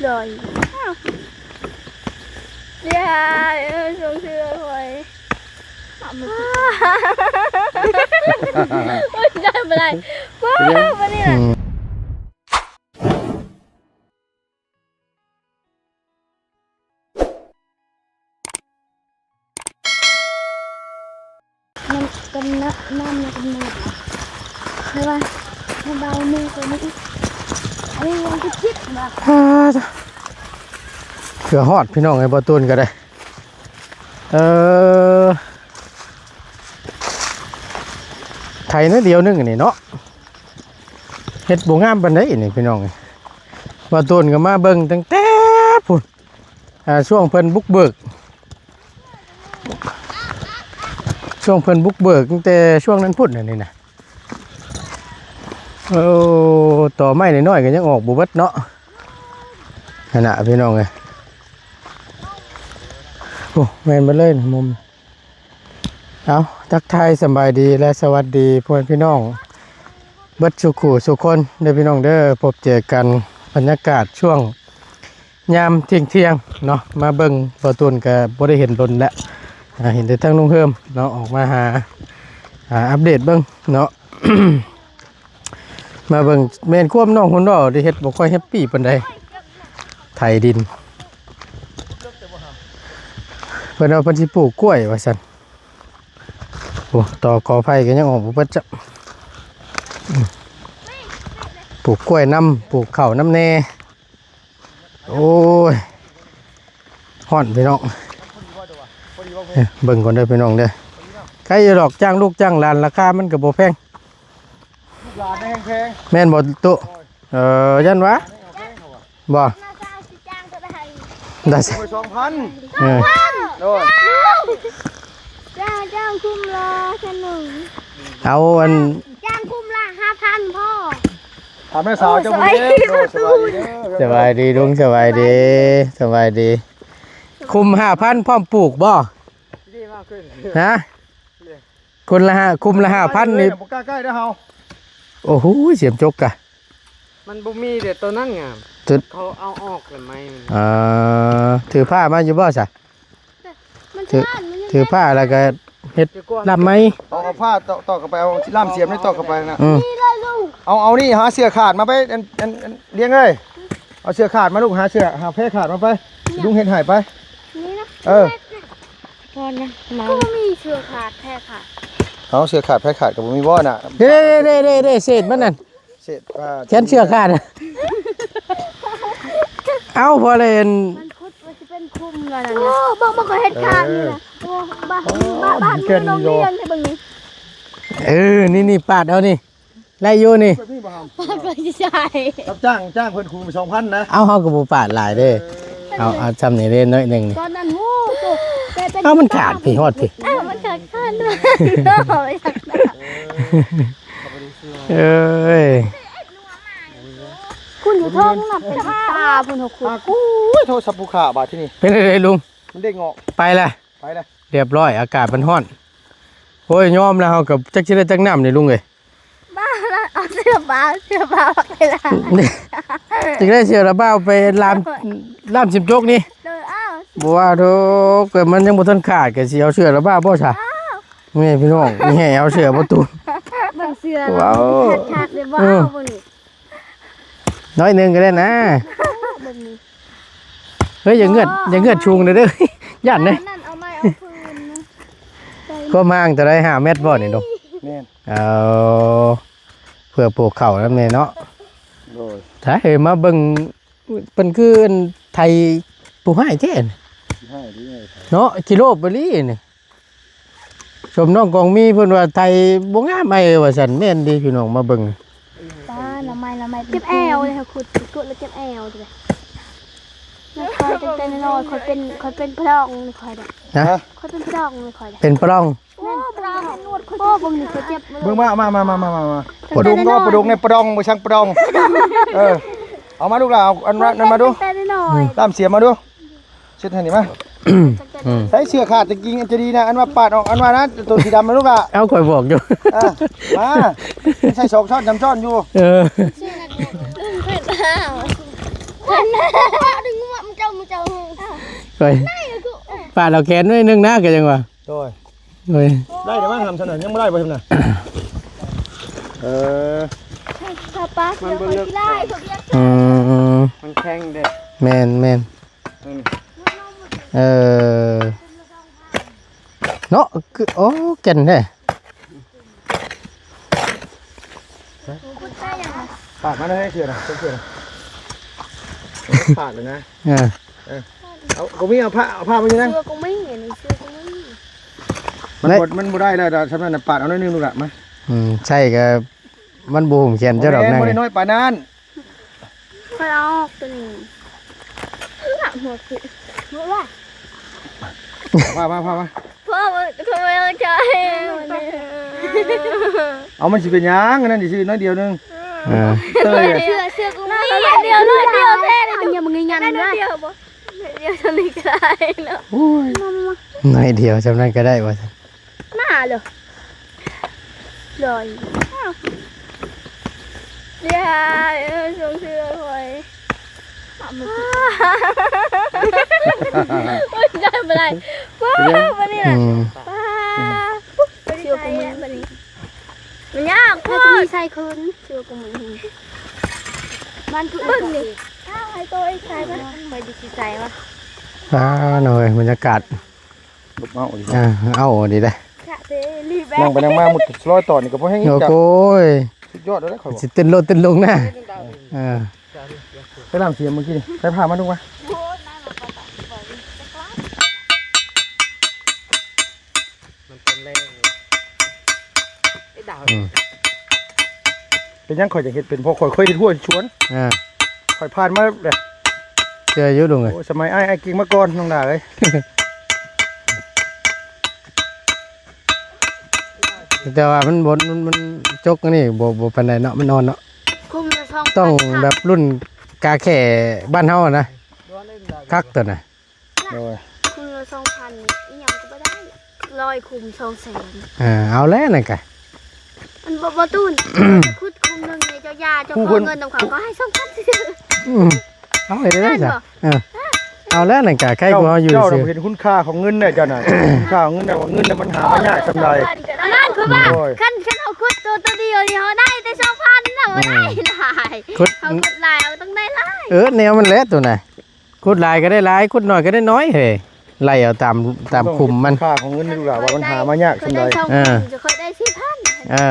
ດອຍ. ຢ່າ ເອີ ສົ່ງຊື່ຂ້ອຍ. ໂອ້ຍ ໄດ້ບໍ່ໄດ້. ວ້າວ ມື້ນີ້ນະ. ນ້ຳກັນນະ ນ້ຳກັນນະ ແຕ່ວ່າ ໃຫ້ເບົາມືຕົວນີ້ອີກ ອັນນີ້ຍັງຄິດໆ ວ່າ ອ່າ ເກືອຮອດ ພີ່ນ້ອງເອີຍ ບໍ່ຕູນກໍໄດ້ ເອີ ໄຖໜ້ອຍດຽວໜຶ່ງນີ້ເນາະ ເຮັດບໍ່ງາມປານໃດນີ້ ພີ່ນ້ອງເອີຍ ບໍ່ຕູນກໍມາເບິ່ງຕັ້ງແຕ່ພຸ້ນ. ອ່າ ຊ່ວງເພິ່ນບຸກເບີກ ຊ່ວງເພິ່ນບຸກເບີກຕັ້ງແຕ່ຊ່ວງນັ້ນພຸ້ນ ອັນນີ້ນະ ໂອ້ ຕໍໄມ້ນ້ອຍໆ ກໍຍັງອອກບໍ່ເບິດເນາະ ຫັ້ນນະ ພີ່ນ້ອງເອີຍ ໂອ້ ແມ່ນເບິດເລີຍນະ ມຸມ ເອົາ ທັກທາຍສະບາຍດີ ແລະ ສະຫວັດດີພໍ່ແມ່ພີ່ນ້ອງເບິດສູ່ຄູ່ສູ່ຄົນເດີ ພີ່ນ້ອງເດີ ພົບເຈີກັນ ບັນຍາກາດຊ່ວງ ຍາມທ່ຽງໆ ເນາະ ມາເບິ່ງ ບໍ່ຕູນກໍບໍ່ໄດ້ເຫັນດົນແລ້ວ ອ່າ ເຫັນແຕ່ທາງລຸງເຮີມເນາະ ອອກມາຫາ ອ່າ ອັບເດດເບິ່ງເນາະ ມາເບິ່ງ ແມ່ນຄວາມນ້ອງເພິ່ນເວົ້າ ໄດ້ເຮັດບໍ່ຄ່ອຍແຮບປີປານໃດ ໄຖດິນ ເພິ່ນວ່າເພິ່ນຊິປູກກ້ວຍວ່າຊັ້ນ ໂອ້ ຕໍກໍໄຜ່ກໍຍັງອອກບໍ່ເບິດຈ້ຳ ປູກກ້ວຍນຳ ປູກເຂົ້ານຳແດ່. ໂອ້ຍ ຮ້ອນພີ່ນ້ອງ ເບິ່ງກ່ອນເດີພີ່ນ້ອງເດີ ໃກ້ຢູ່ດອກ ຈ້າງລູກຈ້າງຫຼານ ລາຄາມັນກໍບໍ່ແພງ ລູກຫຼານແພງໆ ແມ່ນບໍ່ຕຸ? ເອີ ຢ້ານວ່າ ບໍ່ ໄດ້ ສອງພັນ ເອີ ໂດຍ ຈ້າງ ຈ້າງຄຸ້ມລະ ຊັ້ນໜຶ່ງ ເອົາອັນ ຈ້າງຄຸ້ມລະຫ້າພັນພໍ ຖາມແມ່ສາວເຈົ້າຜູ້ເດ້. ໂດຍ ສະບາຍດີເດີ ສະບາຍດີລຸງ ສະບາຍດີ ສະບາຍດີ. ຄຸ້ມຫ້າພັນ ພ້ອມປູກບໍ່? ຮະ? ຄົນລະຫ້າ ຄຸ້ມລະຫ້າພັນນີ້ ບໍ່ກ້າໃກ້ເດີເຮົາ. ໂອ້ໂຫ ສຽມຈົກກະ ມັນບໍ່ມີແຕ່ໂຕນັ້ນງາມ ເຂົາເອົາອອກແລ້ວໄມ້ມັນ. ເອີ ຖືຜ້າມາຢູ່ບໍ່ຊະ? ຖື ຖືຜ້າແລ້ວກໍເຮັດລ່າມໄມ້ ເອົາ ເອົາຜ້າຕອກ ຕອກເຂົ້າໄປ ເອົາລ່າມສຽມນີ້ຕອກເຂົ້າໄປນະ. ອືມ ເອົາ ເອົານີ້ ຫາເສື້ອຂາດມາໄປ ອັນ ອັນ ອັນ ລ້ຽງເອີຍ ເອົາເສື້ອຂາດມາລູກ ຫາເສື້ອ ຫາແພຂາດມາໄປ ລຸງເຮັດໃຫ້ໄປ. ນີ້ນະ ເອີ ກ່ອນນະ ມາ ບໍ່ມີເສື້ອຂາດແພຂາດ ເອົາເສື້ອຂາດແພຂາດກໍບໍ່ມີບໍ່ນະ. ເດ້ໆໆໆ ເສດມັນນັ້ນ ເສດ ອ່າ ແຂນເສື້ອຂາດ ເອົາ ພໍແລ້ວ ມັນຂຸດວ່າຊິເປັນຄຸ້ມວ່ານັ້ນ. ໂອ້ ເບິ່ງ ເບິ່ງ ຂ້ອຍເຮັດຂາດນີ້ນະ. ໂອ້ ບ້າ ບ້າ ບ້າ ແກ່ນນີ້ ໂຮງຮຽນໃຫ້ເບິ່ງນີ້. ເອີ ນີ້ ນີ້ ປາດເອົານີ້ ໄດ້ຢູ່ນີ້ ປາດໄປໃສ່ ຮັບຈ້າງ ຈ້າງເພິ່ນຄູສອງພັນນະ. ເອົາ ເຮົາກໍບໍ່ປາດຫຼາຍເດ້ ເອີ ເອົາ ເອົາຊ່ຳນີ້ເດ້ ໜ້ອຍໜຶ່ງນີ້. ຕອນນັ້ນ ໂອ້ ໂຕ ເອົາ ມັນຂາດພີ້ ຮອດພີ້ ເອົາ ມັນຂາດ ຂາດ ເອີຍ ພຸ້ນຢູ່ເທິງນະ ຕາພຸ້ນ ຫົກ ໂອ້ຍ ໂທດສັບຜູ້ຂ້າບາດທີນີ້ ເປັນໄດລຸງ? ມັນເດ້ງອອກ ໄປລະ ໄປລະ ຮຽບຮ້ອຍ ອາກາດມັນຮ້ອນ. ໂອ້ຍ ຍອມແລ້ວ ເຮົາກໍຈັກຊິໄດ້ຈັກນ້ຳນີ້ລຸງເອີຍ. ບ້າລະ ເອົາເສື້ອບາວ ເສື້ອບາວໄປລະ ຢາກໄດ້ເສື້ອລະບາວໄປລາມ ລາມສິບຈົກນີ້. ໂດຍ ອ້າວ ບໍ່ວ່າດອກ ກໍມັນຍັງບໍ່ທັນຂາດ ກໍຊິເອົາເສື້ອລະບາວບໍ່ຊະ? ອ້າວ ແມ່ພີ່ນ້ອງ ມີແຫ່ເອົາເສື້ອບໍ່ຕູ ເບິ່ງເສື້ອ ວ້າວ ຄັກໆ ເດ້ ບໍ່ເອົາ ເອີ ເບິ່ງນີ້ ໜ້ອຍໜຶ່ງກໍໄດ້ນະ ເບິ່ງນີ້. ເຮີ້ຍ ຢ່າເງືອດ ຢ່າເງືອດສູງເດີ ຢ້ານເດ້. ນັ້ນເອົາໄມ້ເອົາຟືນ ຄວາມຫ່າງເທົ່າໃດ ຫ້າແມັດບໍ່ນີ້ລຸງ? ແມ່ນ ເອົາ ເພື່ອປູກເຂົ້ານຳແດ່ເນາະ. ໂດຍ ຖ້າເຮີ້ຍ ມາເບິ່ງ ເພິ່ນຄືໄຖຜູ້ຮ້າຍແທ້ ຂີ້ຮ້າຍເດ້ ເນາະ ຂີ້ໂລບອີ່ຫຼີນີ້. ສົມນ້ອງກອງມີ ເພິ່ນວ່າໄຖບໍ່ງາມ ອ້າຍເອີຍ ວ່າຊັ້ນ. ແມ່ນເດ້ພີ່ນ້ອງ ມາເບິ່ງ ປ້າ ໜໍ່ໄມ້ ໜໍ່ໄມ້ ເຈັບແອວເລີຍ ຂຸດ ຂຸດແລ້ວເຈັບແອວເລີຍ. ຂ້ອຍຕັ້ງແຕ່ນ້ອຍ ຂ້ອຍເປັນ ຂ້ອຍເປັນພະດອງນີ້ ຂ້ອຍເດ້ ຮະ? ຂ້ອຍເປັນພະດອງນີ້ ຂ້ອຍເດ້ ເປັນພະດອງ. ໂອ້ ພະດອງ ໂອ້ ເບິ່ງນີ້ ຂ້ອຍເຈັບ ເບິ່ງ ມາ ມາ ມາ ປະດົງກໍປະດົງ ໃນປະດອງ ບໍ່ຊ່າງປະດອງ. ເອີ ເອົາມາລູກຫຼານ ເອົາອັນນັ້ນມາດູ ຕາມເສຍມາດູ. ເຊັດໃຫ້ນີ້ມາ ໃສ່ເສື້ອຂາດຈະກິງ ຈະດີນະ ອັນວ່າປາດອອກ ອັນວ່ານັ້ນ ໂຕສີດຳນະລູກຫຼານ. ເອົາ ຂ້ອຍບອກຢູ່ ເອີ ມາ ໃສ່ສອງຊ້ອນສາມຊ້ອນຢູ່. ເອີ ເພິ່ນເອົາ ເພິ່ນ ໂອ້ຍ ປາດເອົາແຂນໜ້ອຍໜຶ່ງນະ ກໍຍັງວ່າ ໂດຍ ໂດຍ ໄດ້ແຕ່ວ່າຫຳຊັ້ນນະ ຍັງບໍ່ໄດ້ບໍ່ຊັ້ນນະ ເອີ ຖ້າປາກມັນບໍ່ເລິກ ມັນແຂງເດ້ ແມ່ນໆ ອືມ ເອີ ເນາະ ຄື ໂອ້ ແກ່ນແທ້. ປາດມາເລີຍເທື່ອນະ ເທື່ອນະ ປາດເລີຍນະ ເອີ ເອີ ເອົາ ກໍມີ ເອົາຜ້າ ເອົາຜ້າມາຢູ່ນະ ເສື້ອກໍມີ ອັນນີ້ເສື້ອກໍມີ ມັນບໍ່ ມັນບໍ່ໄດ້ແລ້ວ ຊ່ຳນັ້ນນະ ປາດເອົາໜ້ອຍໜຶ່ງລູກຫຼານມາ ອືມ ໃສ່ກໍມັນບໍ່ຫຸ້ມແຂນເຈົ້າດອກ ບໍ່ໄດ້ນ້ອຍປານນັ້ນ. ຂ້ອຍເອົາອອກຕົວນີ້ ຫົວຄື ບໍ່ວ່າ ພາມາ ພາມາ ພໍ່ ເຂົາບໍ່ເຂົ້າໃຈ ເອົາ ມັນຊິເປັນຫຍັງ ອັນນັ້ນຊິຊື້ໜ້ອຍດຽວໜຶ່ງ ເອີ ເສື້ອ ເສື້ອ ເສື້ອກໍມີ ໜ້ອຍດຽວ ໜ້ອຍດຽວແທ້ນີ້ ອັນນີ້ມັນງ່າຍໆ ໜ້ອຍດຽວບໍ່ ໜ້ອຍດຽວ ສ່ຳນີ້ກໍໄດ້ເນາະ ໂອ້ຍ ໜ້ອຍດຽວ ສ່ຳນັ້ນກໍໄດ້ວ່າຊັ້ນ. ມາເລີຍ ລອຍ ຢ່າ ເອີ ສົ່ງເສື້ອຂ້ອຍ ໂອ້ຍ ໄດ້ບໍ່ໄດ້ ວ້າວ ບັດນີ້ນະ ອືມ ເສື້ອກໍມີບັດນີ້ ມັນຍາກໂພດ ໃສ່ຄືນ ເສື້ອກໍມີ ມັນຄື ເບິ່ງນີ້ ໃຫ້ໂຕອີກໃສ່ມາ ໄປດິຊິໃສ່ມາ ອ່າ ນ້ອຍ ບັນຍາກາດ ລຸກເອົາດີ ອ່າ ເອົາດີເດ້ ກະເສລີແບບ ນັ່ງໄປນັ່ງມາ ມຸດລອຍຕອນນີ້ກໍພໍແຮງ ໂອ້ໂຫຍ ສຸດຍອດແລ້ວເດ້ຂ້ອຍວ່າ ຊິເຕັ້ນໂລດເຕັ້ນລົງນະ ເອີ ໄປລ້າງສຽມມື້ກີ້ນີ້ ໃສ່ຜ້າມາດຸມາ ມັນເປັນແຮງ ອືມ ເປັນຫຍັງຂ້ອຍຈະເຮັດເປັນ ເພາະຂ້ອຍເຄີຍເຮັດຮົ້ວເຮັດສວນ ອ່າ ຂ້ອຍຜ່ານມາແລ້ວ ເຊື່ອຢູ່ລຸງເອີຍ ໂອ້ຍ ສະໄໝອ້າຍ ອ້າຍເກັ່ງມາກ່ອນ ນ້ອງດາເອີຍ ແຕ່ວ່າມັນບໍ່ ມັນ ມັນຈົກອັນນີ້ບໍ່ ບໍ່ປານໃດເນາະ ມັນອ່ອນເນາະ ຄຸມລະສອງພັນ ຕ້ອງແບບລຸ້ນກາແຂ້ບ້ານເຮົານະ ຄັກຕົວນະ ໂດຍ ຄຸມລະສອງພັນ ອີ່ຫຍັງກໍບໍ່ໄດ້ ຮ້ອຍຄຸມສອງແສນ ເອີ ເອົາແລ້ວນັ້ນກະ ມັນບໍ່ ບໍ່ຕູ້ນ ຂຸດຄຸມໜຶ່ງນີ້ ເຈົ້າຢ່າ ເຈົ້າຂໍເງິນນຳເຂົາ ເຂົາໃຫ້ສອງພັນຊື່ໆ ອືມ ເອົາໃຫ້ໄດ້ຊະ ເອີ ເອົາແລ້ວນັ້ນກະ ໃກ້ກວ່າເຮົາຢູ່ຊື່ ເຈົ້ານະເຫັນຄຸນຄ່າຂອງເງິນແດ່ເຈົ້ານະ ຄຸນຄ່າຂອງເງິນແດ່ວ່າເງິນນະມັນຫາມາຍາກສ່ຳໃດ ອັນນັ້ນຄືວ່າ ໂອ້ຍ ຄັນ ຄັນເຮົາຂຸດໂຕ ໂຕດຽວນີ້ເຮົາໄດ້ແຕ່ສອງພັນນະ ບໍ່ໄດ້ຫຼາຍ ອືມ ເຮົາຂຸດຫຼາຍເຮົາຕ້ອງໄດ້ຫຼາຍ ເອີ ແນວມັນແຫຼະໂຕນະ ຂຸດຫຼາຍກໍໄດ້ຫຼາຍ ຂຸດໜ້ອຍກໍໄດ້ໜ້ອຍເຮີ້ຍ ໄລ່ເອົາຕາມ ຕາມຂຸມມັນ ຄ່າຂອງເງິນນີ້ລູກຫຼານວ່າມັນຫາມາຍາກສ່ຳໃດ ເອີ ຂ້ອຍໄດ້ສີ່ພັນ ເອີ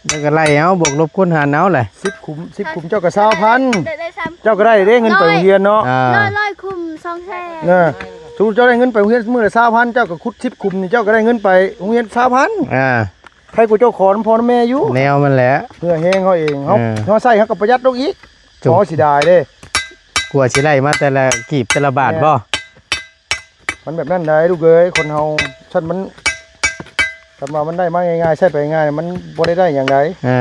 ແລ້ວກໍໄລ່ເອົາ ບວກລົບຄູນຫານເອົາແຫຼະ ສິບຂຸມ ສິບຂຸມເຈົ້າກໍຊາວພັນ ໄດ້ ໄດ້ສາມ ເຈົ້າກໍໄດ້ເດ້ເງິນໄປໂຮງຮຽນເນາະ ອ່າ ຮ້ອຍ ຮ້ອຍຂຸມສອງແສນ ເອີ ສົມມຸດເຈົ້າໄດ້ເງິນໄປໂຮງຮຽນມື້ລະຊາວພັນ ເຈົ້າກໍຂຸດສິບຂຸມນີ້ ເຈົ້າກໍໄດ້ເງິນໄປໂຮງຮຽນຊາວພັນ ອ່າ ໃຜກວ່າເຈົ້າຂໍນຳພໍ່ນຳແມ່ຢູ່ ແນວມັນແຫຼະ ເຫື່ອແຮງເຮົາເອງ ເຮົາ ເອີ ເຮົາໃຊ້ເຮົາກໍປະຢັດລົງອີກ ໂອ້ ເສຍດາຍເດ້ ກວ່າຊິໄດ້ມາແຕ່ລະກີບແຕ່ລະບາດ ແມ່ນ ບໍ່ ມັນແບບນັ້ນໄດ໋ລູກເອີຍ ຄົນເຮົາຊັ້ນມັນ ຄັນວ່າມັນໄດ້ມາງ່າຍໆ ໃຊ້ໄປງ່າຍ ມັນບໍ່ໄດ້ໄດ້ຫຍັງໃດ ເອີ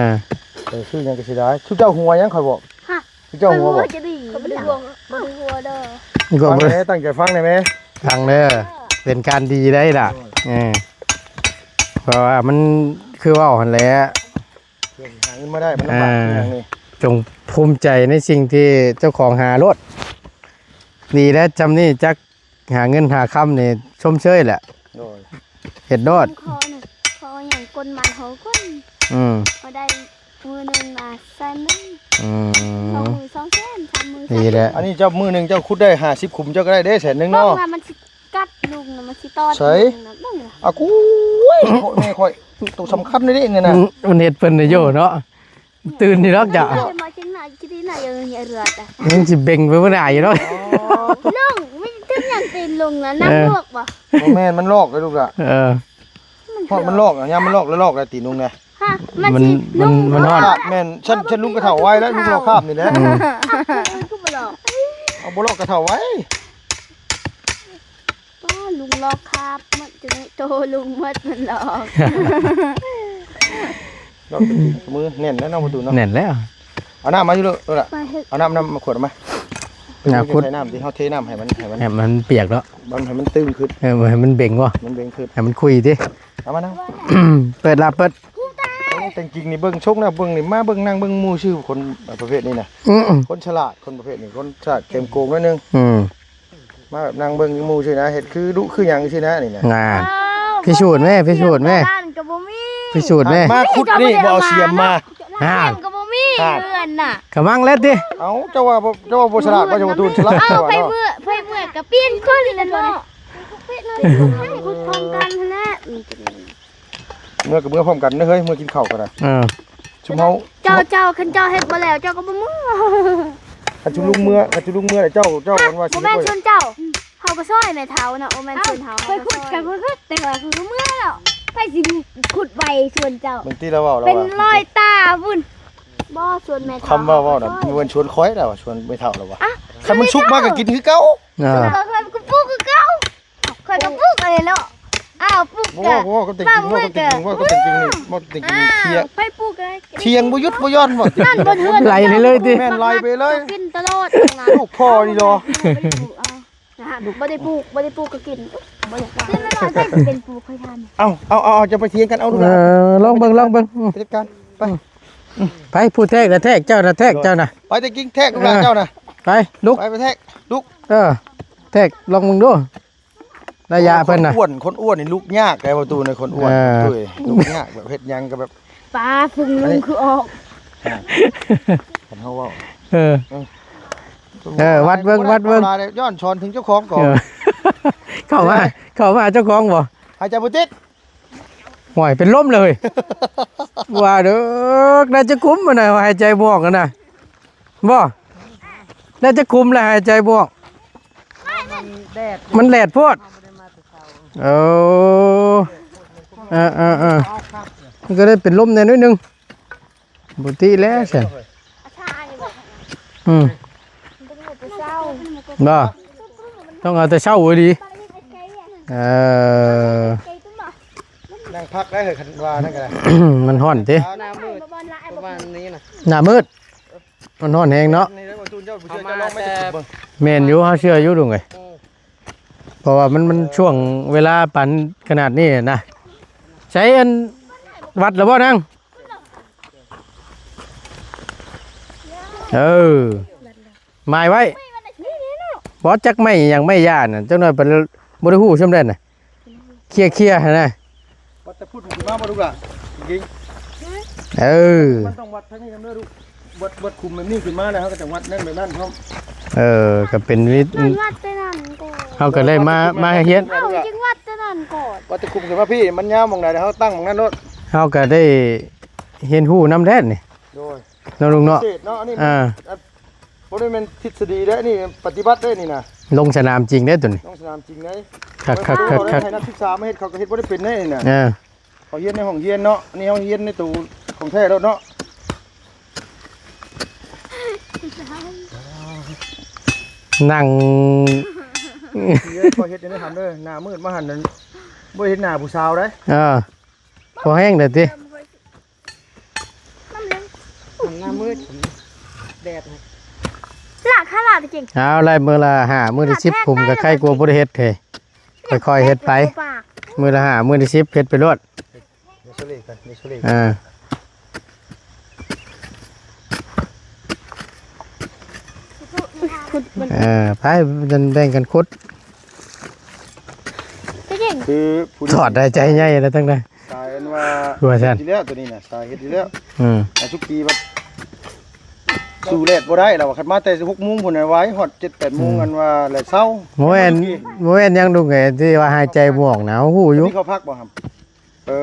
ເອີ ຊື້ຫຍັງກໍເສຍດາຍ ຊຸມເຈົ້າຫົວຫຍັງຂ້ອຍບອກ ຮະ ຊຸມເຈົ້າຫົວບໍ່ ຂ້ອຍບໍ່ໄດ້ຫົວ ບໍ່ໄດ້ຫົວເດີ ຟັງແດ່ ຕັ້ງໃຈຟັງແດ່ແມ່ ຟັງເດີ ເປັນການດີໄດ໋ລະ ເອີ ເພາະວ່າມັນຄືເວົ້າຫັ້ນແຫຼະ ເພື່ອຊິຫາເງິນມາໄດ້ ມັນລຳບາກ ອ່າ ຄືຫຍັງນີ້ ຈົ່ງພູມໃຈໃນສິ່ງທີ່ເຈົ້າຂອງຫາໂລດ ດີແລ້ວ ຊ່ຳນີ້ຈັກຫາເງິນຫາຄຳນີ້ຊົມເຊີຍແຫຼະ ໂດຍ ເຮັດໂລດ ຂໍໜຶ່ງ ຂໍຫຍັງກົນມັນເຮົາກ່ອນ ອືມ ເຮົາໄດ້ມື້ໜຶ່ງນະແສນໜຶ່ງ ອືມ ສອງມື້ສອງແສນ ສາມມື້ ດີແລ້ວ ອັນນີ້ເຈົ້າມື້ໜຶ່ງເຈົ້າຂຸດໄດ້ຫ້າສິບຂຸມ ເຈົ້າກໍໄດ້ເດ້ແສນໜຶ່ງເນາະ ເບິ່ງວ່າມັນຊິ ກັດລຸງນະ ມັນຊິຕອດ ໃສ ລຸງນະ ເບິ່ງນະ ອາ ກູ້ຍ ໂອ້ຍ ແມ່ຂ້ອຍ ໂຕສຳຄັນເດ້ນີ້ນະ ອືມ ມັນເຮັດເພິ່ນໄດ້ຢູ່ເນາະ ຕື່ນນີ້ດອກຈ້ະ ເອີ ມາຈັ່ງນະ ຈີ່ນະ ຍັງເຫຼືອແຕ່ ຍັງຊິເບັງໄປບໍ່ໄດ້ຢູ່ດອກ ລຸງ ມັນເປັນຫຍັງຕີນລຸງນະ ນ້ຳ ເອີ ລວກບໍ່ ບໍ່ແມ່ນ ມັນລອກເດ້ລູກຫຼ້າ ເອີ ຮອດມັນລອກ ຍາມມັນລອກແລ້ວລອກແລ້ວຕີນລຸງນະ ຮະ ມັນ ມັນ ມັນ ມັນຮອດ ແມ່ນ ຊັ້ນ ຊັ້ນລຸງກໍເຖົ້າໄວແລ້ວ ລຸງລອກຄາບນີ້ແຫຼະ ອືມ ຄືບໍ່ລອກ ເອົາບໍ່ລອກກໍເຖົ້າໄວ ປ້າ ລຸງລອກຄາບໝົດ ຈົນໂຕລຸງໝົດ ມັນລອກ ລອກ ມືແໜ້ນແລ້ວເນາະ ປະຕູເນາະ ແໜ້ນແລ້ວ ເອົານ້ຳມາຢູ່ເດີ ເອີ ເອົານ້ຳ ນ້ຳຂວດມາ ນ້ຳຂວດ ໃສ່ນ້ຳທີ່ເຮົາເທນ້ຳໃຫ້ມັນ ໃຫ້ມັນ ໃຫ້ມັນປຽກເນາະ ມັນ ໃຫ້ມັນຕຶງຂຶ້ນ ເອີ ໃຫ້ມັນເບັງບໍ່ ມັນເບັງຂຶ້ນ ໃຫ້ມັນຄຸຍຕິ ເອົາມານຳ ເປີດລາເປີດ ແຕ່ຈິງໆນີ້ເບິ່ງຊົງນະ ເບິ່ງນີ້ ມາເບິ່ງນັ່ງເບິ່ງໝູ່ຊື່ ຄົນປະເພດນີ້ນະ ອືມ ຄົນສະຫຼາດ ຄົນປະເພດນີ້ ຄົນສະຫຼາດເກມໂກງໜ້ອຍໜຶ່ງ ອືມ ມາແບບນັ່ງເບິ່ງໝູ່ຊື່ນະ ເຮັດຄືດຸຄືຫຍັງຊີ້ນະນີ້ນະ. ນາ ເອີ ພິສູດແມ່ ພິສູດແມ່ ເຮືອນກໍບໍ່ມີ ພິສູດແມ່ ມາຂຸດນີ້ບໍ່ເອົາສຽມມາ ເຮືອນກໍບໍ່ມີ ຫັ້ນ ເຮືອນນະ ກະມັງແລ້ວຕິ. ເອົ້າ ເຈົ້າວ່າບໍ່ ເຈົ້າວ່າບໍ່ສະຫຼາດບໍ່ ເຈົ້າບໍ່ຕູນສະຫຼາດ ເອົ້າ ເຈົ້າວ່າເນາະ ໃຜເມື່ອ ໃຜເມື່ອກະປ່ຽນຄົນແລ້ວເນາະ ຂຸດພ້ອມກັນຫັ້ນແຫຼະ. ເມືອກໍເມືອພ້ອມກັນເດີເຮີ້ຍ ເມືອກິນເຂົ້າກໍໄດ້. ເອີ ຊຸມເຮົາ ເຈົ້າ ເຈົ້າ ຄັນເຈົ້າເຮັດບໍ່ແລ້ວ ເຈົ້າກໍບໍ່ເມືອ. ຄັນຊຸມລຸງເມືອ ຄັນຊຸມລຸງເມືອແລ້ວ ເຈົ້າ ເຈົ້າ ອ່ະ ອັນວ່າຊິ ບໍ່ແມ່ນ ບໍ່ ຊົນເຈົ້າ ເຮົາກໍຊ່ອຍແມ່ເຖົ້ານະ. ໂອ້ ແມ່ນ ເອົ້າ ຊົນເຮົາ ຂ້ອຍຂຸດກໍຂ້ອຍຂຸດ ແຕ່ວ່າຂ້ອຍກໍເມືອແລ້ວ ໃຜຊິຂຸດໄວຊົນເຈົ້າ. ເບິ່ງຕິລາວເວົ້າ ລາວວ່າ ເປັນລອຍຕາພຸ້ນ. ບໍ່ ຊົນແມ່ເຖົ້າ ຄຳວ່າເວົ້ານະ ບໍ່ແມ່ນຊົນຂ້ອຍ ລາວວ່າຊົນແມ່ເຖົ້າ ລາວວ່າ ອ່ະ ຄັນມັນສຸກມາກໍກິນຄືເກົ່າ. ອ່າ ຂ້ອຍກໍປູກຄືເກົ່າ ຂ້ອຍກໍປູກເລີຍເນາະ. ອ້າວ ປູກ ບໍ່ ກໍ ບໍ່ ກໍແຕ່ງກິນ ເວົ້າກໍແຕ່ງກິນ ເວົ້າກໍແຕ່ງກິນ ເວົ້າແຕ່ງກິນ ອ້າວ ເຖຍ ໃຜປູກກໍໄດ້ ຖຽງບໍ່ຢຸດບໍ່ຢ່ອນບໍ່ ນັ້ນບໍ່ເຖຍ ໄຫຼເລີຍຕິ ແມ່ນໄຫຼໄປເລີຍ ກິນຕະຫຼອດ ລູກພໍ່ນີ້ດອກ. ບໍ່ໄດ້ປູກ ບໍ່ໄດ້ປູກກໍກິນ ບໍ່ຢາກ ກິນຕະຫຼອດ ໃຜຊິເປັນປູກໃຫ້ທ່ານ. ເອົາ ເອົາ ເອົາ ເອົາ ຈະໄປຖຽງກັນ ເອົາ ເອີ ລູກຫຼານ ລອງເບິ່ງ ລອງເບິ່ງ ອືມ ໄປຈັດການ ໄປ ອືມ ໄປ ຜູ້ແທກນະແທກ ເຈົ້ານະແທກ ເຈົ້ານະ ໄປແຕ່ກິນແທກ ລູກຫຼານ ເອີ ເຈົ້ານະ ໄປ ໄປແທກ ລຸກ ເອີ ແທກ ລອງເບິ່ງດູ. ໄລຍະເພິ່ນນະ ຄົນອ້ວນ ຄົນອ້ວນນີ້ລຸກຍາກໄດ໋ ປະຕູໃນຄົນອ້ວນ. ເອີ ລຸກຍາກ ແບບເຮັດຫຍັງກໍແບບ ປາ ພຸງລຸງຄືອອກ ຄັນເຮົາເວົ້າ ເອີ ເອີ ວັດເບິ່ງ ວັດເບິ່ງ ຍ້ອນສອນເຖິງເຈົ້າຂອງກ່ອນ. ເອີ ເຂົ້າມາ ເຂົ້າມາຫາເຈົ້າຂອງບໍ່? ຫາຍໃຈບໍ່ຕິດ ໂອ້ຍ ເປັນລົມເລີຍ ວ່າເດີ ໄດ້ຈັກຂຸມຫັ້ນນະ ຫາຍໃຈບໍ່ອອກຫັ້ນນະ ບໍ່ ໄດ້ຈັກຂຸມແລ້ວຫາຍໃຈບໍ່ອອກ? ມັນແດດ ມັນແດດໂພດ. ເອີ ເອີ ເອີ ເອີ ມັນກໍໄດ້ເປັນລົມແດ່ໜ້ອຍໜຶ່ງ ປົກກະຕິແລ້ວຊັ້ນ. ອືມ ບໍ່ ຕ້ອງເອົາແຕ່ເຊົ້າອີ່ຫຼີ. ເອີ ນັ່ງພັກໄດ້ເຮີ້ຍ ຄັນວ່ານັ້ນກໍໄດ້ ມັນຮ້ອນຕິ ໜ້າມືດ ປະມານນີ້ນະ ໜ້າມືດ. ມັນຮ້ອນແຮງເນາະ ນີ້ເດີ ບໍ່ຕູນ ເຈົ້າບໍ່ເຊື່ອ ເຈົ້າລອງໄປເບິ່ງ. ແມ່ນຢູ່ ເຮົາເຊື່ອຢູ່ລຸງເອີຍ ເອີ ເພາະວ່າມັນ ມັນຊ່ວງເວລາປານຂະໜາດນີ້ນະ. ໃສ ອັນ ວັດແລ້ວບໍ່ນາງ? ເອີ ໝາຍໄວ້ ບໍ່ ຈັກໄມ້ຫຍັງ ໄມ້ຫຍ້ານະ ຈັກໜ້ອຍ ບໍ່ໄດ້ຮູ້ຊ່ຳໃດນະ. ເຄຍໆຫັ້ນນະ ວັດແຕ່ພຸ້ນຂຶ້ນມາບໍ່ລູກຫຼານ? ຈິງ ເອີ ມັນຕ້ອງວັດທາງນີ້ນຳເດີລູກ ວັດ ວັດຂຸມແບບນີ້ຂຶ້ນມາແລ້ວ ເຮົາກໍຈະວັດນັ້ນແບບນັ້ນພ້ອມ. ເອີ ກໍເປັນວິ ມັນວັດແຕ່ນັ້ນກ່ອນ ເຮົາກໍໄດ້ມາ ມາຮຽນ ເຮົາຈຶ່ງວັດແຕ່ນັ້ນກ່ອນ ວັດແຕ່ຂຸມຂຶ້ນມາພີ້ ມັນຍາວໝ່ອງໃດ ເຮົາຕັ້ງໝ່ອງນັ້ນໂລດ. ເຮົາກໍໄດ້ຮຽນຮູ້ນຳແດ່ນີ້ ໂດຍ ເນາະລຸງເນາະ ເສດເນາະ ອັນນີ້ ອ່າ ບໍ່ໄດ້ແມ່ນທິດສະດີເດ້ ນີ້ປະຕິບັດເດ້ນີ້ນະ ລົງສະໜາມຈິງເດ້ໂຕນີ້ ລົງສະໜາມຈິງເດ້. ຄັກໆໆໆ ໃຫ້ນັກສຶກສາມາເຮັດ ເຂົາກໍເຮັດບໍ່ໄດ້ເປັນເດ້ນີ້ນະ. ເອີ ເຂົາຮຽນໃນຫ້ອງຮຽນເນາະ ນີ້ເຮົາຮຽນໃນໂຕຂອງແທ້ໂລດເນາະ. ນັ່ງ ເອີ ເຂົາເຮັດໃນຫັ້ນເດີ ໜ້າມືດມາຫັ້ນນັ້ນ ບໍ່ເຫັນໜ້າຜູ້ສາວເດ້. ເອີ ພໍແຮງແລ້ວຕິ. ໜ້າມືດ ແດດ ລາກ ຂ້າລາກ ຈິງ ເອົາ ໄລ່ມື້ລະຫ້າ ມື້ລະສິບ ພຸ້ນກໍໄຄກວ່າບໍ່ໄດ້ເຮັດເຮີ້ຍ ຄ່ອຍໆເຮັດໄປ ມື້ລະຫ້າ ມື້ລະສິບ ເຮັດໄປໂລດ. ເອີ ເອີ ໄປ ແບ່ງກັນຂຸດ ຄືຜູ້ ຖອນຫາຍໃຈໃຫຍ່ແລ້ວທັງນັ້ນ. ສາຍອັນວ່າ ວ່າຊັ້ນ ເຮັດຢູ່ແລ້ວ ໂຕນີ້ນະ ສາຍເຮັດຢູ່ແລ້ວ. ອືມ ອາ ສຸກີບັດ ສູ້ແດດບໍ່ໄດ້ແລ້ວ ຄັນມາແຕ່ຫົກໂມງພຸ້ນນະ ໄວຮອດເຈັດແປດໂມງ ອືມ ອັນວ່າແລະເຊົ້າ. ບໍ່ແມ່ນ ບໍ່ແມ່ນຫຍັງລຸງເອີຍ ທີ່ວ່າຫາຍໃຈບໍ່ອອກນະ ຮູ້ຢູ່. ມີເຂົາພັກບໍ່ຫຳ? ເອີ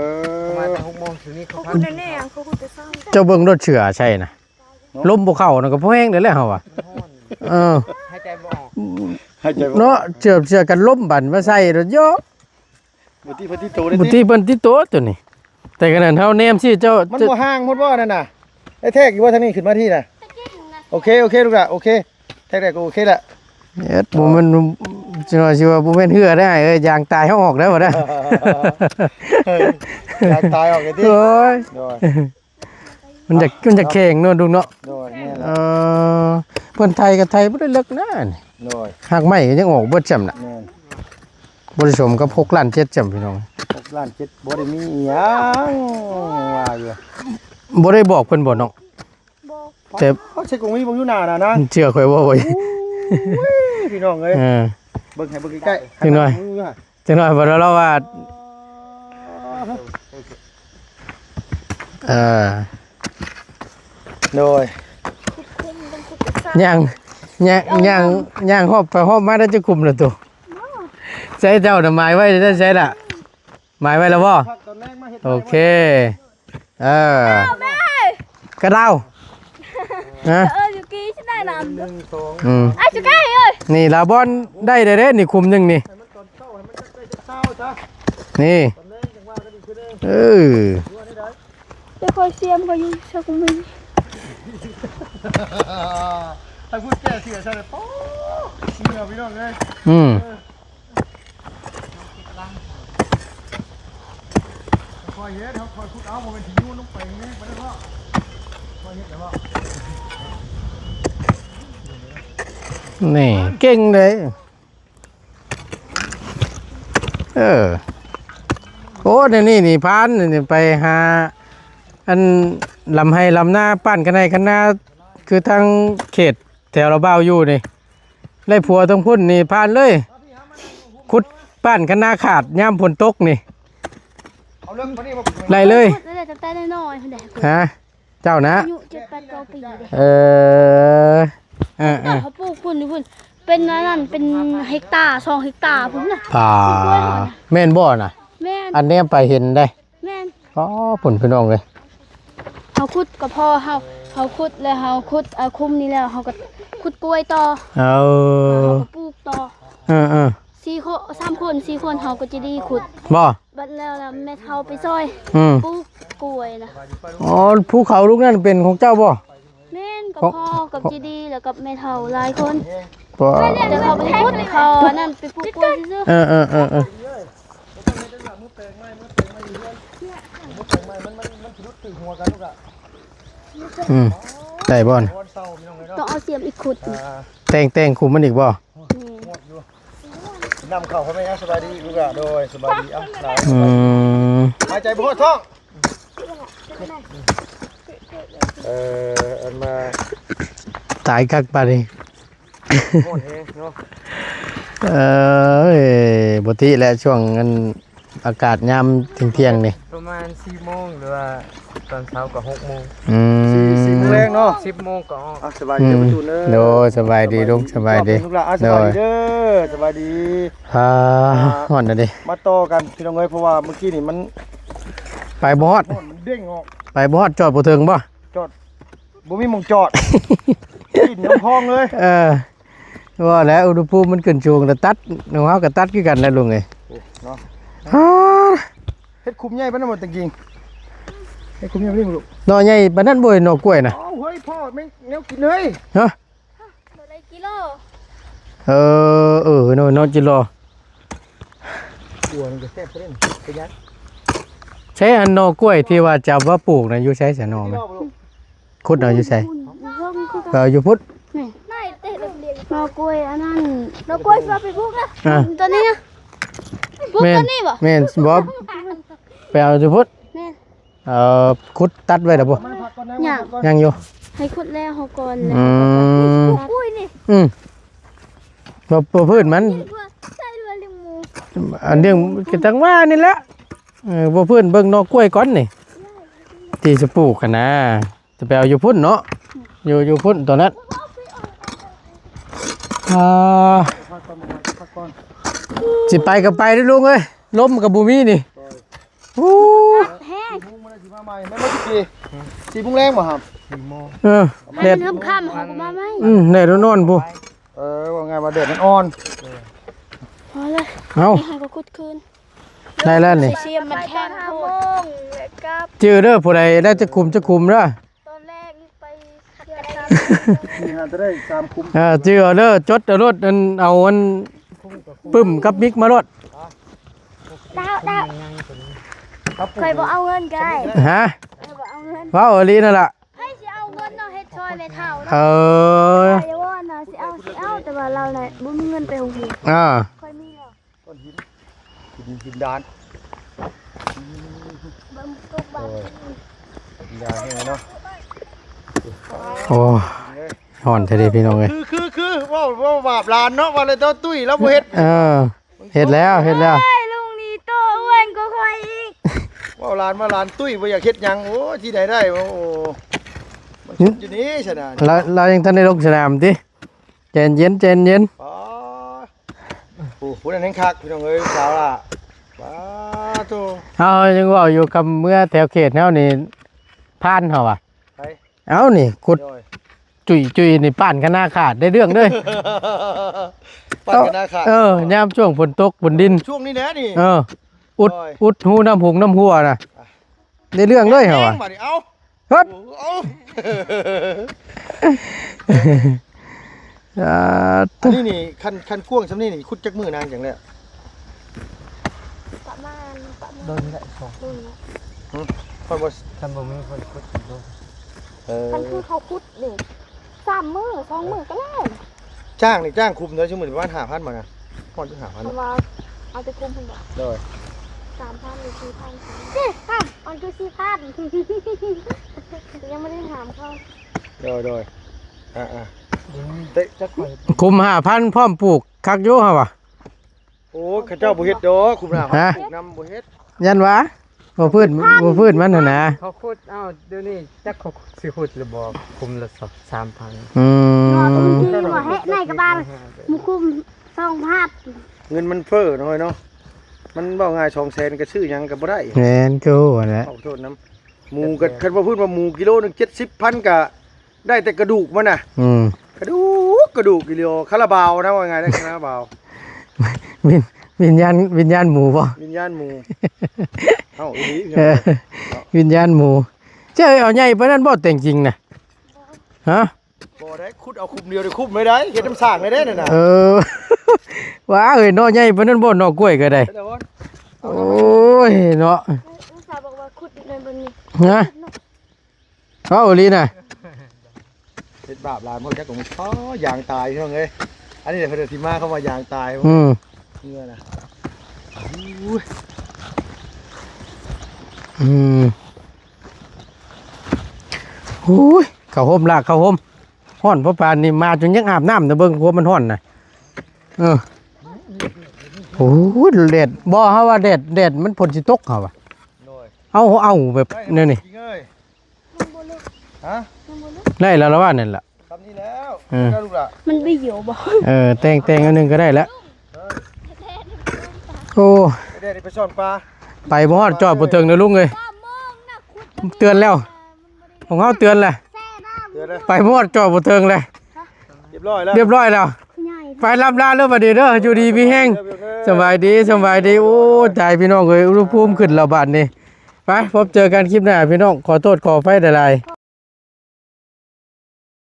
ມາແຕ່ຫົກໂມງ ຊິມີເຂົາພັກ. ເຈົ້າເບິ່ງໂລດເສືອໃສ່ນະ ລົມບໍ່ເຂົ້ານະ ກໍພໍແຮງແລ້ວແຫຼະເຮົາວ່າ. ເອີ ຫາຍໃຈບໍ່ອອກ ຫາຍໃຈບໍ່ອອກເນາະ. ເສືອ ເສືອກັນລົມບັດມາໃສ່ໂລດເຍາະ. ບໍ່ຕິເພິ່ນຕິໂຕເດ້ ບໍ່ຕິເພິ່ນຕິໂຕໂຕນີ້. ແຕ່ຂະໜາດເຮົາແນມຊີ້ ເຈົ້າ ມັນບໍ່ຫ່າງພຸ້ນບໍ່ນັ້ນນະ? ໄອ້ແທກຢູ່ບໍ່ທາງນີ້ ຂຶ້ນມາທີ່ນະ. ໂອເຄ ໂອເຄ ລູກຫຼ້າ ໂອເຄ ແທກໄດ້ກໍໂອເຄລະ. ເຮັດ ບໍ່ແມ່ນ ຊິວ່າ ຊິວ່າບໍ່ແມ່ນເຮືອໄດ້ອ້າຍເອີຍ ຢາງຕາຍເຮົາອອກໄດ້ບໍ່ນະ? ຢາງຕາຍອອກໄດ້ຕິ. ໂອ້ຍ ໂດຍ ມັນຈະ ມັນຈະແຂງເນາະ ລຸງເນາະ. ໂດຍ ແມ່ນລະ. ເອີ ເພິ່ນໄຖກໍໄຖບໍ່ໄດ້ເລິກນະ. ໂດຍ ຮາກໄມ້ກໍຍັງອອກເບິດຊ້ຳນະ. ແມ່ນ ບໍ່ໄດ້ສົມກັບຫົກລ້ານເຈັດຊ້ຳ ພີ່ນ້ອງ. ຫົກລ້ານເຈັດ ບໍ່ໄດ້ມີອີ່ຫຍັງວ່າຢູ່. ບໍ່ໄດ້ບອກເພິ່ນບໍ່ນ້ອງ? ບໍ່ ແຕ່ເຂົາໃສ່ກົງມີບໍ່ຢູ່ໜ້ານະນາງ. ເຊື່ອຂ້ອຍບໍ່ ໂອ້ຍ ພີ່ນ້ອງເອີຍ. ເອີ ເບິ່ງໃຫ້ເບິ່ງໃກ້ໆ ຈັກໜ່ອຍ ຈັກໜ່ອຍ ບໍ່ໄດ້ລາວວ່າ ເອີ ໂດຍ ຍ່າງ ຍ່າງ ຍ່າງ ຍ່າງຮອບໄປຮອບມາໄດ້ຈັກຂຸມລະໂຕ? ໃຊ້ເຈົ້ານະໝາຍໄວ້ໄດ້ໃຊ້ລະ? ໝາຍໄວ້ແລ້ວບໍ່? ໂອເຄ ເອີ ກະດາວ ຮະ ເອີ ຢູ່ກີ້ຊິໄດ້ນຳ ອືມ ໄອ້ສຸກາຍເອີຍ ນີ້ລະບ່ອນໄດ້ເດ້ ນີ້ຂຸມໜຶ່ງນີ້ ນີ້ ເອີ ແຕ່ຂ້ອຍສຽມຂ້ອຍຢູ່ຊະກຸມ ໃຫ້ຜູ້ແກ່ເສືອໃສ່ ໂອ້ ເສືອ ພີ່ນ້ອງເອີຍ ອືມ ຄ່ອຍເຮັດ ເຮົາຄ່ອຍຂຸດເອົາ ບໍ່ແມ່ນຊິໂຍນລົງໄປແຮງປານນັ້ນເນາະ ຄ່ອຍເຮັດແລ້ວເນາະ ນີ້ເກັ່ງເດ້ ເອີ ໂອ້ ແນວນີ້ນີ້ ຜ່ານນີ້ໄປຫາ ອັນ ລຳໄຮ່ລຳນາ ປ້ານຄັນໄຮ່ຄັນນາ ຄືທາງເຂດ ແຖວລາວບ່າວຢູ່ນີ້ ໄດ້ຜົວທັງພຸ້ນນີ້ຜ່ານເລີຍ ຂຸດປ້ານຄັນນາຂາດຍາມຝົນຕົກນີ້ ໄດ້ເລີຍ ແຕ່ນ້ອຍໆພຸ້ນເດ້ ຮະ ເຈົ້ານະ ອາຍຸເຈັດແປດປີເດ້ ເອີ ເອີໆ ເຂົາປູກພຸ້ນຢູ່ພຸ້ນ ເປັນອັນນັ້ນ ເປັນເຮັກຕາ ສອງເຮັກຕາພຸ້ນນະ ປາ ແມ່ນບໍ່ນະ? ແມ່ນ ອັນແນມໄປເຫັນໄດ ແມ່ນ ອໍ ພຸ້ນ ພີ່ນ້ອງເອີຍ ເຮົາຂຸດກໍພໍ ເຮົາ ເຮົາຂຸດແລ້ວ ເຮົາຂຸດ ເອົາຂຸມນີ້ແລ້ວ ເຮົາກໍຂຸດກ້ວຍຕໍ່ ເອີ ເຮົາກໍປູກຕໍ່ ເອີໆ ສີ່ຄົນ ສາມຄົນ ສີ່ຄົນ ເຮົາກໍຈະໄດ້ຂຸດ ບໍ່ ບັດແລ້ວລະແມ່ເຖົ້າໄປຊ່ອຍ ອືມ ປູກກ້ວຍນະ ອໍ ພູເຂົາລູກນັ້ນເປັນຂອງເຈົ້າບໍ່? ແມ່ນ ກັບພໍ່ ກັບຈີດີ ແລ້ວກັບແມ່ເຖົ້າຫຼາຍຄົນ ແຕ່ເຂົາບໍ່ໄດ້ຂຸດ ເຂົາອັນນັ້ນໄປປູກກ້ວຍຊື່ໆ ເອີໆໆໆ ອືມ ໄດ້ບໍ່ນະ? ຕ້ອງເອົາສຽມອີກຂຸດ ອ່າ ແຕ່ງ ແຕ່ງຂຸມມັນອີກບໍ່? ແມ່ນ ນຳເຂົ້າພໍ່ແມ່ ສະບາຍດີລູກຫຼານ ໂດຍ ສະບາຍດີ ເອົ້າ ອືມ ຫາຍໃຈບໍ່ຮອດທ້ອງ ເອີ ອັນມາ ຕາຍຄັກບາດນີ້ ຮ້ອນແຮງເນາະ ເອີຍ ບໍ່ຕິແຫຼະ ຊ່ວງອັນ ອາກາດຍາມທ່ຽງໆນີ້ ປະມານສີ່ໂມງ ຫຼືວ່າຕອນເຊົ້າກໍຫົກໂມງ ອືມ ສີ່ ສີ່ໂມງແລງເນາະ ສິບໂມງກໍອອກ ອ່ະ ສະບາຍດີ ອືມ ເດີ ໂດຍ ສະບາຍດີລຸງ ສະບາຍດີ ສະບາຍດີເດີ ສະບາຍດີ ອ່າ ອ່າ ຮ້ອນແລ້ວເດ້ ມາຕໍ່ກັນພີ່ນ້ອງເອີຍ ເພາະວ່າມື້ກີ້ນີ້ມັນ ໄປບໍ່ຮອດ ມັນເດ້ງອອກ ໄປບໍ່ຮອດ ຈອດບໍ່ເຖິງບໍ່? ຈອດ ບໍ່ມີໝ່ອງຈອດ ກິນນ້ຳຄອງເລີຍ ເອີ ວ່າແລ້ວ ອຸນຫະພູມມັນຂຶ້ນສູງ ແລ້ວຕັດ ຂອງເຮົາກໍຕັດຄືກັນແຫຼະລຸງເອີຍ ໂອ້ ເນາະ ເຮັດຂຸມໃຫຍ່ປານນັ້ນບໍ່ ຕະກີ້ ເຮັດຂຸມໃຫຍ່ປານນີ້ບໍ່ລູກ ໜໍ່ໃຫຍ່ປານນັ້ນບໍ່ ໜໍ່ກ້ວຍນະ ເອົາ ເຮີ້ຍ ພໍ່ ແມ່ງແນວກິນເຮີ້ຍ ຮະ ບໍ່ໄດ້ກິໂລ ເອີ ເອີ ເນາະ ເນາະ ຈິລໍ ກົວມັນຈະແຊບປານນີ້ ເປັນຫຍັງ ໃຊ້ອັນໜໍ່ກ້ວຍທີ່ວ່າຈະເອົາມາປູກນະ ຢູ່ໃສສະໜໍ່ມັນ? ຂຸດເອົາຢູ່ໃສ? ເອີ ຢູ່ພຸ້ນ ໜໍ່ກ້ວຍອັນນັ້ນ ໜໍ່ກ້ວຍທີ່ວ່າໄປປູກນະ ອ່າ ຕົວນີ້ນະ ປູກຕົວນີ້ບໍ່? ແມ່ນ ບໍ່ ໄປເອົາຢູ່ພຸ້ນ ແມ່ນ ເອີ ຂຸດຕັດໄວ້ແລ້ວບໍ່? ຍັງ ຍັງຢູ່ ໃຫ້ຂຸດແລ້ວເຮົາກ່ອນ ອືມ ປູກກ້ວຍນີ້ ອືມ ບໍ່ ບໍ່ພື້ນມັນ ໃສ່ເລື່ອງໝູ ອັນເລື່ອງ ກໍຈັ່ງວ່ານີ້ແຫຼະ ເອີ ບໍ່ພື້ນເບິ່ງໜໍ່ກ້ວຍກ່ອນນີ້ ທີ່ຈະປູກຫັ້ນນະ ຈະໄປເອົາຢູ່ພຸ້ນເນາະ ຢູ່ ຢູ່ພຸ້ນຕົວນັ້ນ ອ່າ ຊິໄປກໍໄປເດີ້ລຸງເອີຍ ລົມກໍບໍ່ມີນີ້ ໂອ້ ແຮງ ສີ່ໂມງແລງບໍ່ ສີ່ໂມງ ເອີ ແດດ ຄ່ຳໆ ເຮົາກໍມາໃໝ່ ອືມ ແດດອ່ອນໆ ພຸ້ນ ເອີ ວ່າງ່າຍວ່າແດດມັນອ່ອນ ພໍແລ້ວ ເອົາ ໃຫ້ເຮົາກໍຂຸດຄືນ ໄດ້ແລ້ວນີ້ ສຽມມັນແຂງໂພດ ຈື່ເດີ້ ຜູ້ໃດໄດ້ຈັກຂຸມຈັກຂຸມເດີ້ ຕອນແລກນີ້ໄປຂັດກັນ ນີ້ຫາຈະໄດ້ສາມຂຸມ ເອີ ຈື່ເອົາເດີ້ ຈົດເອົາໂລດ ອັນ ເອົາອັນປຶ້ມກັບມິກມາໂລດ ດາວ ດາວ ຂ້ອຍບໍ່ເອົາເງິນກໍໄດ້ ຮະ ຂ້ອຍບໍ່ເອົາເງິນ ເວົ້າອີ່ຫຼີນັ້ນລະ ໃຜຊິເອົາເງິນເນາະ ເຮັດຊ່ອຍແມ່ເຖົ້າເນາະ ເອີ ຂ້ອຍວ່ານະ ຊິເອົາ ຊິເອົາ ແຕ່ວ່າລາວນະ ບໍ່ມີເງິນໄປໂຮງຮຽນ ອ່າ ຂ້ອຍມີແລ້ວ ກ້ອນຫີນ ຫີນ ຫີນດານ ເບິ່ງຕຸກບາດ ໂອ້ຍ ຫີນດານນີ້ເນາະ ໂອ້ຍ ຮ້ອນແທ້ເດ້ພີ່ນ້ອງເອີຍ ຄື ຄື ຄື ເວົ້າ ເວົ້າບາບຫຼານເນາະ ວ່າແລ້ວເຈົ້າຕຸ້ຍລາວບໍ່ເຮັດ ເອີ ເຮັດແລ້ວ ເຮັດແລ້ວ ໂອ້ຍ ລຸງນີ້ໂຕອ້ວນກວ່າຂ້ອຍອີກ ເວົ້າຫຼານວ່າຫຼານຕຸ້ຍບໍ່ຢາກເຮັດຫຍັງ ໂອ້ຍ ທີ່ໃດໄດ້ ໂອ້ ມັນຢູ່ນີ້ຊະນະ ລາວ ລາວຍັງທັນໄດ້ລົງສະໜາມຕິ ໃຈເຢັນ ໃຈເຢັນ ອໍ ໂອ້ ຜູ້ນັ້ນແຮ່ງຄັກ ພີ່ນ້ອງເອີຍ ສາວຫຼ້າ ປາໂທ້ ເຮົາຍັງເວົ້າຢູ່ ຄຳເມືອແຖວເຂດເຮົານີ້ ຜ່ານເຮົາວ່າ ໃຜ? ເອົ້າ ນີ້ຂຸດ ໂດຍ ຈຸຍໆ ນີ້ ປ້ານຄະນາຂາດ ໄດ້ເລື່ອງເດີ້ ປ້ານຄະນາຂາດ ເອີ ຍາມຊ່ວງຝົນຕົກຝົນດິນ ຊ່ວງນີ້ແຫຼະນີ້ ເອີ ອຸດ ໂດຍ ອຸດຮູນ້ຳຫົງນ້ຳຮົ່ວນະ ອ່ະ ໄດ້ເລື່ອງເລີຍເຮົາວ່າ ແຮງບາດນີ້ ເອົ້າ ເຮັດ ໂອ້ ເອົ້າ ອ່າ ອັນນີ້ນີ້ ຄັນ ຄັນກວ້າງສ່ຳນີ້ນີ້ ຂຸດຈັກມື້ນານຈັ່ງແລ້ວ? ປະມານ ປະມານ ດົນແຫຼະ ສອງ ດົນແຫຼະ ຫຶ ເພິ່ນບໍ່ ຄັນບໍ່ມີຄົນຂຸດ ເອີ ຄັນຄືເຂົາຂຸດນີ້ ສາມມື້ ສອງມື້ກໍແລ້ວ ຈ້າງນີ້ ຈ້າງຄຸມເທົ່າໃດ ຊຸມື້ນີ້ປະມານຫ້າພັນບໍ່ນະ ຮອດຢູ່ຫ້າພັນ ເພາະວ່າເອົາແຕ່ຄຸມພຸ້ນບໍ່ ໂດຍ ສາມພັນຫຼືສີ່ພັນ ເດ້ ສາມ ອັນຄືສີ່ພັນ ຍັງບໍ່ໄດ້ຖາມເຂົາ ໂດຍ ໂດຍ ອ່າໆ ເດ້ ຈັກຂ້ອຍ ຄຸມຫ້າພັນ ພ້ອມປູກ ຄັກຢູ່ເຮົາວ່າ ໂອ້ຍ ເຂົາເຈົ້າບໍ່ເຮັດດອກ ຄຸມໜ້າ ຮະ ປູກນຳບໍ່ເຮັດ ຢ້ານວ່າບໍ່ພື້ນ ບໍ່ພື້ນມັນຫັ້ນນະ ເຂົາຂຸດ ເອົ້າ ດຽວນີ້ຈັກເຂົາຊິຂຸດຫຼືບໍ່ ຄຸມລະສອງ ສາມພັນ ອືມ ເນາະ ບາງທີວ່າເຮັດໃນກະບານ ໝູ່ຄຸມສອງພັນ ເງິນມັນເຟີ້ນ້ອຍເນາະ ມັນເວົ້າງ່າຍ ສອງແສນ ກໍຊື້ຫຍັງກໍບໍ່ໄດ້ ແມ່ນ ຄືຫັ້ນແຫຼະ ເອົາໂທດນຳ ໝູກໍ ຄັນວ່າພື້ນວ່າໝູກິໂລໜຶ່ງເຈັດສິບພັນ ກໍໄດ້ແຕ່ກະດູກມັນນະ ອືມ ກະດູກ ກະດູກອີ່ຫຼີ ຄາລາບາວນະ ວ່າງ່າຍນະ ຄາລາບາວ ວິນ ວິນຍານ ວິນຍານໝູບໍ່? ວິນຍານໝູ ເອົ້າ ອີ່ຫຼີ ເອີ ວິນຍານໝູ ເຈົ້າເອົາໃຫຍ່ປານນັ້ນບໍ່ແຕ່ງຈິງນະ? ຮະ? ບໍ່ໄດ້ ຂຸດເອົາຂຸມດຽວໄດ້ ຂຸມໄດ້ ເຮັດນຳສ້າງໄດ້ເດ້ນັ້ນນະ ເອີ ວ້າເອີຍ ເນາະ ໃຫຍ່ປານນັ້ນບໍ່ ເນາະ ກ້ວຍກໍໄດ້ ໂອ້ຍ ເນາະ ອຸດສ່າບອກວ່າຂຸດໃນບ່ອນນີ້ ຮະ? ເວົ້າອີ່ຫຼີນະ ເຮັດບາບຫຼາຍ ບໍ່ຈັກຂອງ ອໍ ຢາງຕາຍ ພີ່ນ້ອງເອີຍ ອັນນີ້ແຫຼະເພິ່ນຊິມາ ຄຳວ່າຢາງຕາຍ ອືມ ເຫື່ອນະ ໂອ້ຍ ອືມ ໂອ້ຍ ເຂົ້າຮົ່ມລາກເຂົ້າຮົ່ມ ຮ້ອນພໍປານນີ້ ມາຈົນຢາກອາບນ້ຳນະ ເບິ່ງຄວາມມັນຮ້ອນນະ ເອີ ໂອ້ຍ ແດດ ບໍ່ ເຮົາວ່າແດດ ແດດມັນ ຝົນຊິຕົກ ເຮົາວ່າ ໂດຍ ເອົາ ເອົາແບບແນວນີ້ ມັນບໍ່ເລິກ ຮະ ມັນບໍ່ເລິກ ໄດ້ແລ້ວລະວ່ານັ້ນລະ ສ່ຳນີ້ແລ້ວ ເອີ ແລ້ວລູກລະ ມັນໄປຢູ່ບໍ່ ເອີ ແຕ່ງ ແຕ່ງອັນໜຶ່ງກໍໄດ້ລະ ເອີ ໂອ້ ໄປແດ່ນີ້ໄປຊ່ອນປາ ໄປບໍ່ຮອດ ຈອດບໍ່ເຖິງເດີລຸງເອີຍ ເຕືອນແລ້ວ ຂອງເຮົາເຕືອນແຫຼະ ເຕືອນແລ້ວ ໄປບໍ່ຮອດ ຈອດບໍ່ເຖິງແຫຼະ ຮະ ຮຽບຮ້ອຍແລ້ວ ຮຽບຮ້ອຍແລ້ວ ໃຫຍ່ ໄປລຳລາເດີບັດນີ້ເດີ ຢູ່ດີມີແຮງ ເດີ ສະບາຍດີ ສະບາຍດີ ໂອ້ ຕາຍພີ່ນ້ອງເອີຍ ອຸນຫະພູມຂຶ້ນແລ້ວບັດນີ້ ໄປ ພົບເຈີກັນຄລິບໜ້າພີ່ນ້ອງ ຂໍໂທດຂໍອະໄພຫຼາຍໆ.